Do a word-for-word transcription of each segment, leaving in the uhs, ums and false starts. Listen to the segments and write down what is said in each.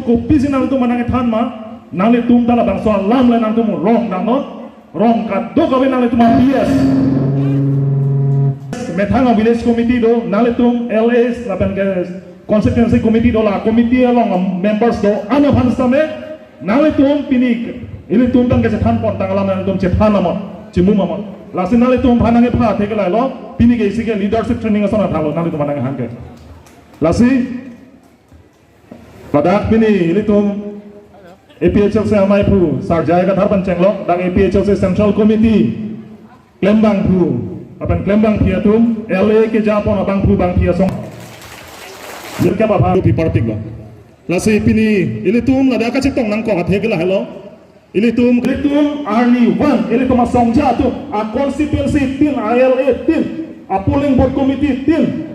Kopisi nangtum aphan nangkethan ma, nanglitum ta labangso alam le nangtum rong nangnon, rong kadokave nanglitum a P S. Methang a village committee do, nanglitum L As lapen ke constituency committee do, la committee along a members do, ano aphan same, nanglitum pini, ilitum tang kachethan pon tang alam nanglitum chethan amot, chimum amot. Lasi nanglitum aphan nangkepha thek lahelo, pini ke isi ke leadership training ason athalo, nanglitum aphan nangkehang ke. Lasi, ladak pini ilitum A P H L C amaiphu Sar J I Kathar aphan chenglok, dak A P H L C Central Committee klembangphu, lapen klembangpi atum, L A kejapon abangphu bangpi asong. Nirkep aphan pi parpiklo. Lasi pini ilitum ladak kachetong nangkok athe ke lahelo. Ilitum, ilitum arni van, ilitum asongja atum, a constituency tin, a L A tin, a polling booth committee tin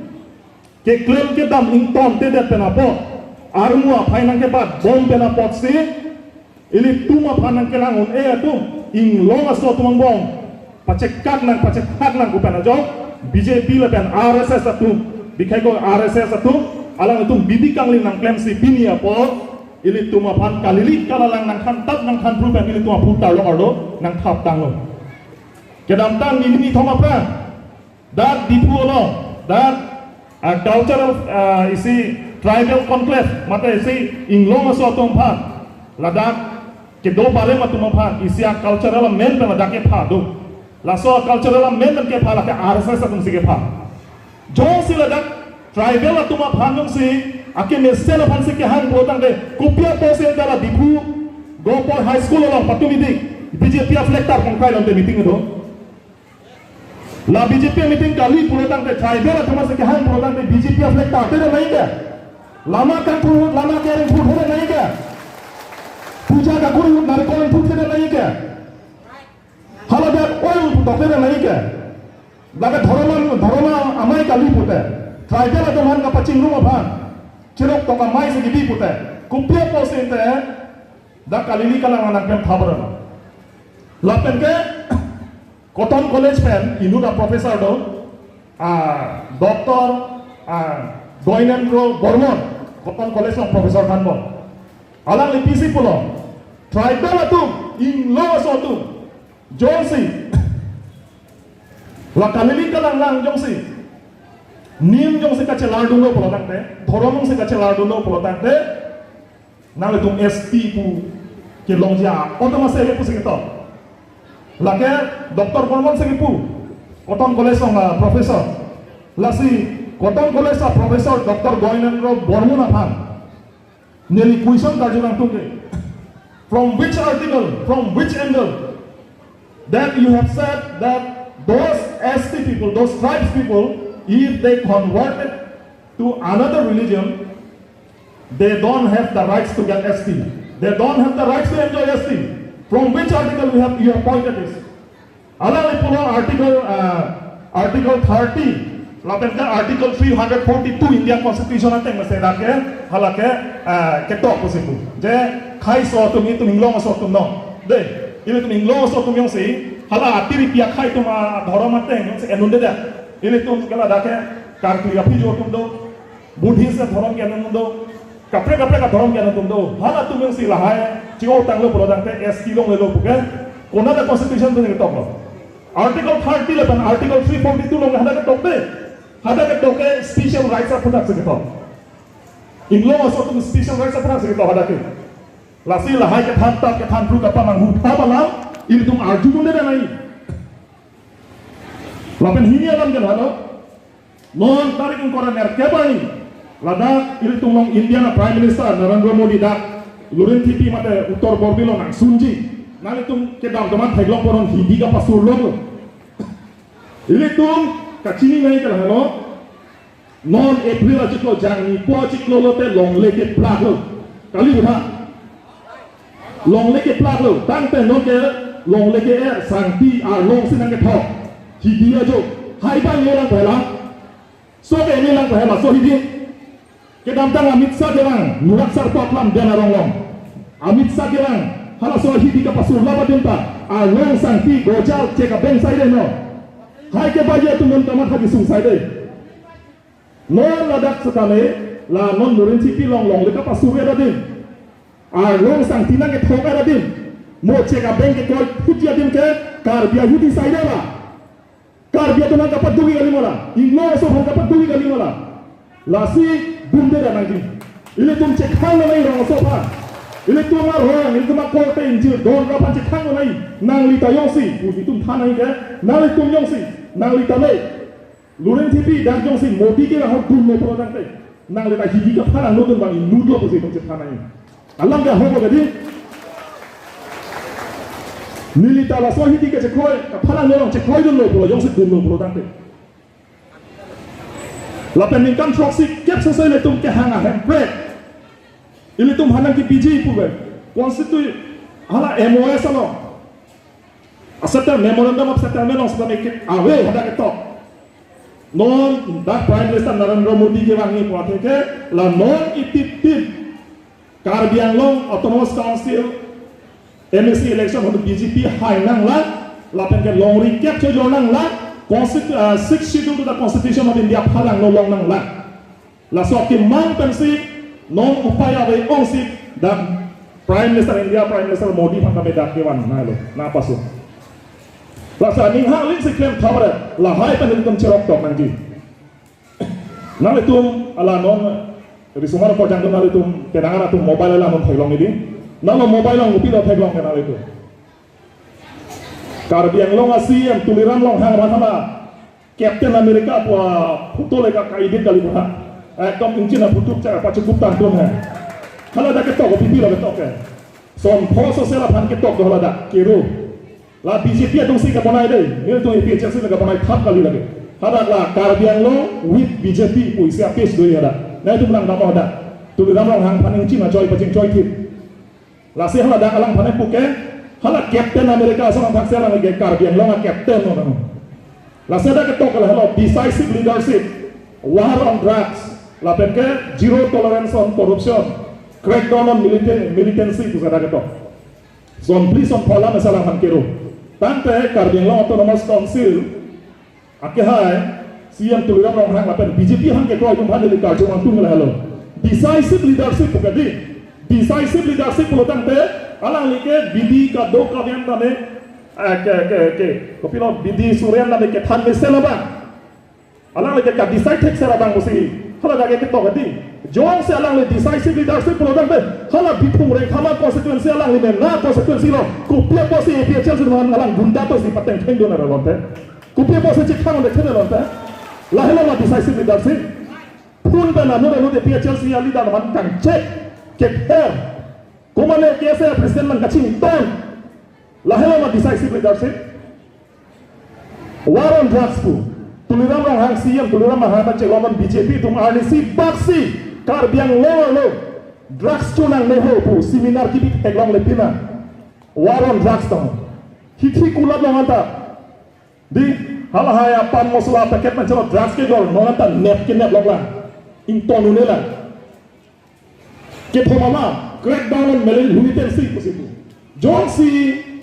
keklem kedam ingtontedet pen apot, armu aphai nangkebat bom pen apotsi, ilitum aphan nangkelang un-e atum, inglong aso atum angbong pachekak nang, pachethak nang pu pen ajok, B J P lapen R S S atum, bikhai ko R S S atum, alanglitum bidi kangli nangklemsi pini apot, ilitum aphan kalili kalalang nangthantap nangthanphru pen ilitum aphu tarlong arlo nangthap tanglo. Kedamtang nini nithom aphrang, dak Diphu along, dak, ah, cultural, ah, isi tribal conclave, mate isi inglong aso atum aphan, ladak kedo barem atum aphan, isi a cultural amen pen ladak kepha do. Laso cultural amen pen kepha lake R S S atumsi kepha. Jongsi ladak tribal atum aphan jongsi, akemesen aphansi kehang pulo tangte, kopi apotsi anta la Diphu Govt High School along patumi dik, B J P a flag tarpon kai longte meeting do. La B J P meeting kali pulo tangte, tribal atum aphansi kehang pulo tangte, B J P a flag tarte nai ke. Lama kangpu, lama kering puthe nai ke. Puja kakuri narikol puthe nai ke. Haladak oil putote nai ke. Lake dhorom, dhorom amei kali pute. Tribal atum aphan kapachingrum aphan. Chirok toka amei si kebi pute. Kopi apotsi anta, dak kalili kalang nangpem thabar. Lapen ke, Cotton College pen inut a professor do, ah, Doctor, ah, Goinendra Bormon, Cotton College along professor thanbom. Alangli pisi pulo, tribal atum, inglong aso atum, jongsi, la kalili kalang lang jongsi, nim jongsi kachelar dunlo pulo tangte, dhorom jongsi kachelar dunlo pulo tangte, nanglitum S T pu kelongji a-otom ase le pusi ketok. Lake Doctor Bormon si kepu, Cotton College along, ah, professor. Lasi Cotton College a professor Doctor Goinendra Bormon aphan neli question karju nangtum ke. From which article, from which angle that you have said that those S T people, those tribes people, if they converted to another religion, they don't have the rights to get S T. They don't have the rights to enjoy S T. From which article you have, you have pointed this? Alangli pulo article, uh, article thirty, lapen ke article three hundred forty-two India Constitution ateng mesen dak ke, halake, uh, ketok pusi pu. Je khei aso atum, itum inglong aso atum no. De, ilitum inglong aso atum jongsi, hala atiri pi akhei atum adhorom ateng jongsi en un'edet. Ilitum ke ladak ke Karkli aphi jo atum do. Buddhist adhorom ke-en atum do, kaprek kaprek adhorom ke-en atum do. Halatum jongsi lahai chi-o tanglo pulo tangte S T longlelo puke, konat a constitution pen ketoklo? Article thirty lapen Article three forty-two along hadak ketok de. Hadak ketok ke special rights aphuthak si ketok. Inglong aso atum special rights aphuthak si ketok hadak ke. Lasi lahai kethan tap kethanphru kapamanghu thap alam ilitum arju dunde nai. Lapen hini alam ke lalo. Non tarik ingkoi ra nerkep arni, ladak ilitum along India a Prime Minister Narendra Modi dak Lurinthepi mate Uttar Borbil along nangsunji. Nanglitum kedam teman theklong poron hidi kapasur longlo. Ilitum kachini nai ke lahelo. Non April achiklo, jangni po achiklo lote longle keplaklo. Kali butha. Longle keplaklo, tangte non ke longle ke-er, sangti arlong si nangkethok. Hidi ajo, hai bang ngelang pela. So ke ngelang pela, so hidi. Kedamtang Amit Shah kelang, nurak sarpo aklam den arong along. Amit Shah kelang, halaso hidi kapasur laba dinta, arlong sangti gojal chek abeng saide no. Hai ke baje atum non kamatha kesung saide. Non ladak setame, la non Lurinthepi along longle kapasur ya dadin. Arlong sangtinang kethok adim, mo chek abeng kekroi phuji adim ke Karbi ahut isai dela. Karbi atum aphan kapaduk-ik kali ma la, Inglong aso aphan kapaduk-ik kali ma la. Lasi bumde ra nangji. Ilitum chekhang nai rong aso aphan. Ilitum arong, ilitum akorte ingjir don ra aphan chekhang nai. Nangli ta jongsi, pu itum than nai ke, nanglitum jongsi, nangli ta le. Luring T V dak jongsi Modi ke ahok dunlo pulotangte, nangli ta hidi kapharang nodun bang inutlo pusi itum chethan nai. Alam ke ahok lo jadi. Neli ta laso hidi ke chekroi, kapharang nodun chekroidunlo pulo, jongsi dunlo pulotangte. Lapen ningkan throksi kep sosai ilitum kehang ahemprek. Ilitum hanang kepiji pu ke. Constitute hala M O S along. Asettlement, Memorandum of Settlement along setame ke ave hadak ketok. Non dak Prime Minister Narendra Modi kevangji pu atheke, la non itip tip Karbi Anglong Autonomous Council M A C election ahut B J P hai nanglang, lapen ke longri kep chojor nanglang, Constitu-, ah, Sixth Schedule to the Constitution of India phalangno long nanglang. Laso akemang pensi non upai ave ongsi dak Prime Minister India, Prime Minister Modi aphan kapedak kevan nalo, na pasu. Laso aning hang ling si klem thabre, lahai pen ilitum cherok tok nangji. Nanglitum ala non risomar korjang atum nanglitum penang atum mobile ala non theklong idi. Nanglo mobile along kopilo theklong ke nanglitum. Karbi Anglong a-C M Tuliram Ronghang aphan hala Captain America pu aphoto le ka-edit kali pu ha. Ekdom ingchin aphuthuk cha pachukup tangtung hai. Hala dak ketok kopi lo ketok ke. Son pho so sela aphan ketok do hala dak kero. La B J P atum si kabonai dei. Nelitum A P H L C le kabonai thap kali lake. Hadak la Karbi Anglong with B J P pu isi a-page do hadak. Nangtum nangdam hadak. Tuliram Ronghang aphan ingchin achoi pachingchoi thip. Lasi hala dak alangphan pu ke, hala Captain America ason athak si alang ke Karbi Anglong a-captain lo nang. Lasi dak ketok ke la hala decisive leadership, war on drugs, lapen ke zero tolerance on corruption, crackdown on milita-, militancy pu dak ketok. Son phli son pho alam si alangphan kero. Tangte Karbi Anglong Autonomous Council akehai C M Tuliram Ronghang lapen B J P aphan kekroi atum aphan neli karju nangtung lahelo. Decisive leadership pu ke di. Decisive leadership pulotangte alangli ke bidi kadokave an tame, eh, ke, ke, ke, kopilo bidi suri an tame kethan mesen abang. Alangli ke ka-decide thekser abang pusi hala dak ketok di. Jongsi alangli decisive leadership pulotangte hala Bithung Rengthama constituency alangli mena constituency lo. Kopi apotsi A P H L C atum alang gunda pusi pateng thengdun arlo te. Kopi apotsi chithang de thene lonte. Lahelo ma decisive leadership. Phun pen anut anut A P H L C a-leader aphan kangchek, kepher. Komane K S A president aphan kachington. Lahelo ma decisive leadership. War on drugs pu. Tuliram Ronghang C M, Tuliram Ronghang ta chelong B J P atum arnisi baksi Karbi Anglong lo drugs chonangne ho pu seminar kebi theklongle pina. War on drugs tong. Hithi kulat long anta. Di, halahai a-pan masala packet pen chalo drugs kejor, non anta nep kenep lok lang. Ington un-e lang. Kethom ama, crackdown on mili-, militancy pusi pu. Jongsi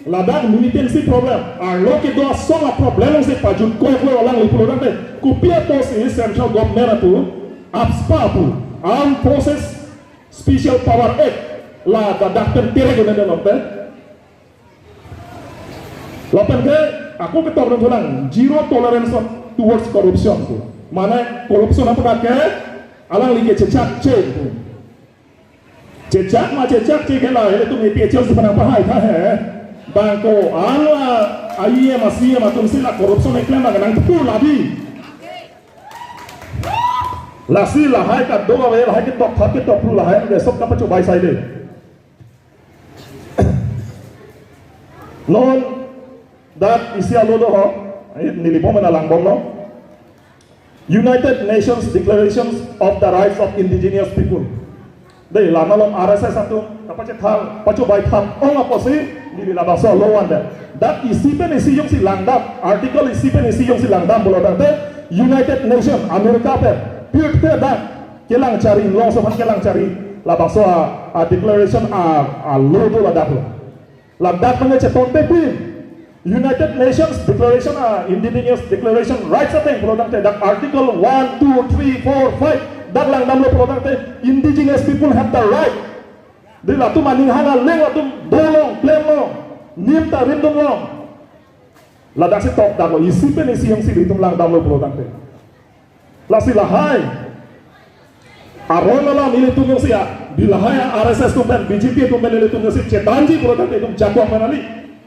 ladak militancy problem, arlo kedo asong a-problem si pajut kok lo alangli pulotangte, kopi apotsi central government atum, AFSPA pu, Armed Forces Special Power Act, la ladak pen terek un-e lonte. Lapen ke, ako ketok dun thulang, zero tolerance on towards corruption pu. Mane corruption apot ke alangli ke chechakche pu. Chechak ma chechakche ke la, ilitum A P H L C aphan nangpahai tha he. Bang ko-an la E M a-C M atum si la corruption keklem abang nangthu la di. Lasi lahai kadokave, lahai ketok thap ketok phru lahai ke sop kapachobai sai de. Non dak isi alo do ho, ai, neli bom na lang bomlo. United Nations Declarations of the Rights of Indigenous People. Dei, la malom R S S atum kapachethang, pachobai thang ong apotsi, neli labangso alo van de. Dak isi pen isi jongsi langdam, article isi pen isi jongsi langdam pulotangte, United Nation, America pen, pirthe dak kelang chari, Inglong aso aphan kelang chari, labangso a, a-declaration a, alo do ladak lo. Ladak pen chetonpe pin. United Nations Declaration a, Indigenous Declaration Rights ateng pulotangte dak article one, two, three, four, five dak langdamlo pulotangte indigenous people have the right Di latum aning hang aleng latum dolong, klemlong, nim ta rimdunlong. Ladak si tok daklo, isi pen isi jongsi ilitum langdamlo pulo tangte. Lasi lahai aron alam ilitum jongsi a, di lahai R S S atum pen, B J P atum pen ilitum jongsi chetanji pulo tangte itum jakong pen kali.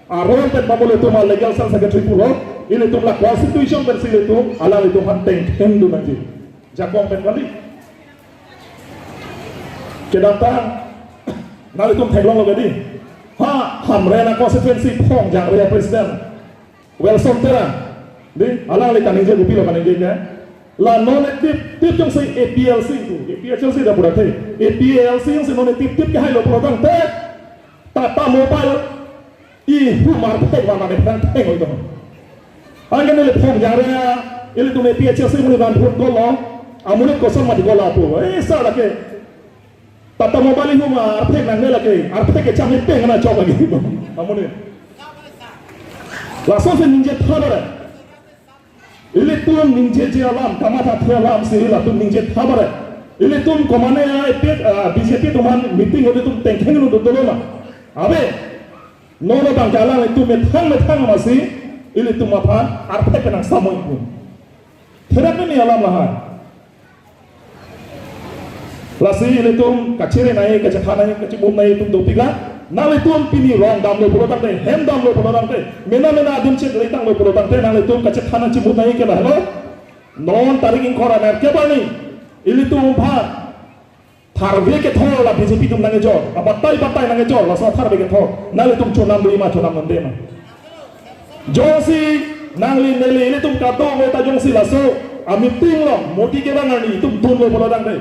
Aron pen pamul itum a legal cell secretary pulo, ilitum la constitution pensi ilitum alanglitum aphan tengtengdun nangji. Jakong pen kali. Kedamtang nanglitum theklonglo kedi. Ha, Hamren a constituency Phongjangre a president Welson Terang. Di, alangli kaningje kopilo kaningje ke. La non etip tip jongsi A P L C tu, A P H L C dak pura the. A P L C jongsi non etip tip kehailo pulo tangte, Tata Mobile ihum arphek van mane phan theng oi dong. Anke neli Phongjangre a, ilitum A P H L C amonit van phone call lo. Amonit koson mati call apo. Eh, sa lake. Tata Mobile ihum arphek nangne lake. Arphek kecham ni peng na chok lagi. Amonit. Lason si ningje tha bare. Ilitum ningjeje alam, kamathathe alam si latum ningje tha bare. Ilitum komane a, A P, ah, B J P atum aphan meeting ilitum tengtengdun dolo ma. Ave. Nono bang ke alanglitum methang methang masi ilitum aphan arphek penang samoi pun. Therak ni alam lahai. Lasi ilitum kachere nai, kachethan nai, kachimum nai itum dopikla. Nanglitum pini rong damlo pulo tangte, hem damlo pulo tangte, mena mena adim chet ritanglo pulo tangte, nanglitum kachethan nai chimum nai ke lahelo. Non tarik ingkoi ra nerkep arni ilitum aphan tharve kethor la B J P atum nangkejor, abatai batai nangkejor, laso tharve kethor nanglitum chonam do ma, chonam nonde ma. Jongsi nangli neli ilitum kadokave ta jongsi laso a meeting along Modi kevang arni itum dunlo pulo tangte,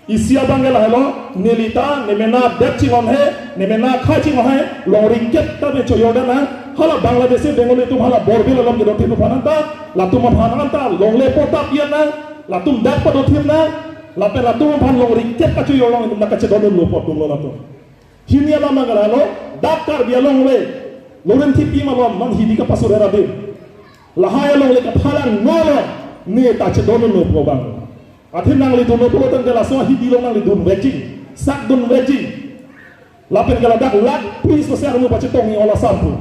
isi abang ke lahelo, neli ta ne mena det chinghon he, ne mena khai chinghon he, longri kep ta me choyor dan nang, hala Bangladeshi Bengali atum hala Borbil along kedo thip aphan ta, latum aphan ta longle potap yan nang, latum dak pado thip nang, lapen latum aphan longri kep kachoyor along itum ta kachedondunlo apot dunlo latum. Hini alam nang lahelo, dak Karbi Anglong le, loren thip ima lom, non hidi kapasur era dim. Lahai along le kaphalang nolo, ne ta chedondunlo pu abang. Athe nangli dunlo pulo tangte laso hidi along nangli dunvekji, sak dunvekji. Lapen ke ladak lakh phli sose armu pachetong-i ola sampu.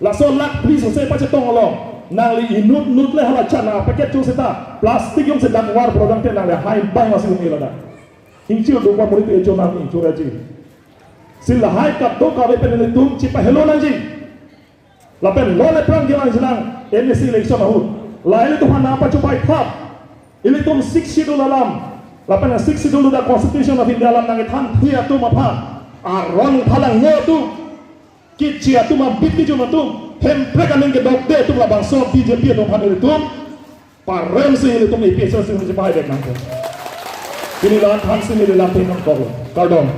Laso lakh phli sose pachetong along nangli inut nut le hala chana packet cho seta plastic jongsi dak var pulo tangte nangli hai bai masi umi ladak. Ingchir do pa murit echo nangli churaji. Si lahai kadokave pen ilitum chipahelo nangji. Lapen non aphrang kelang jinang M A C election ahut, la ilitum aphan nangpachopai thap. Ilitum Sixth Schedule alam, lapen Sixth Schedule dak Constitution of India alam nangkethan thi atum aphan, aron phalang nyo atum, kichi atum, abit kijun atum, hemprek aning kedokde atum labangso B J P atum aphan ilitum paremsi ilitum A P H L C nangchepai dek nangkok. Pini la-an thansi neli lam thin nangkoklo. Kardom.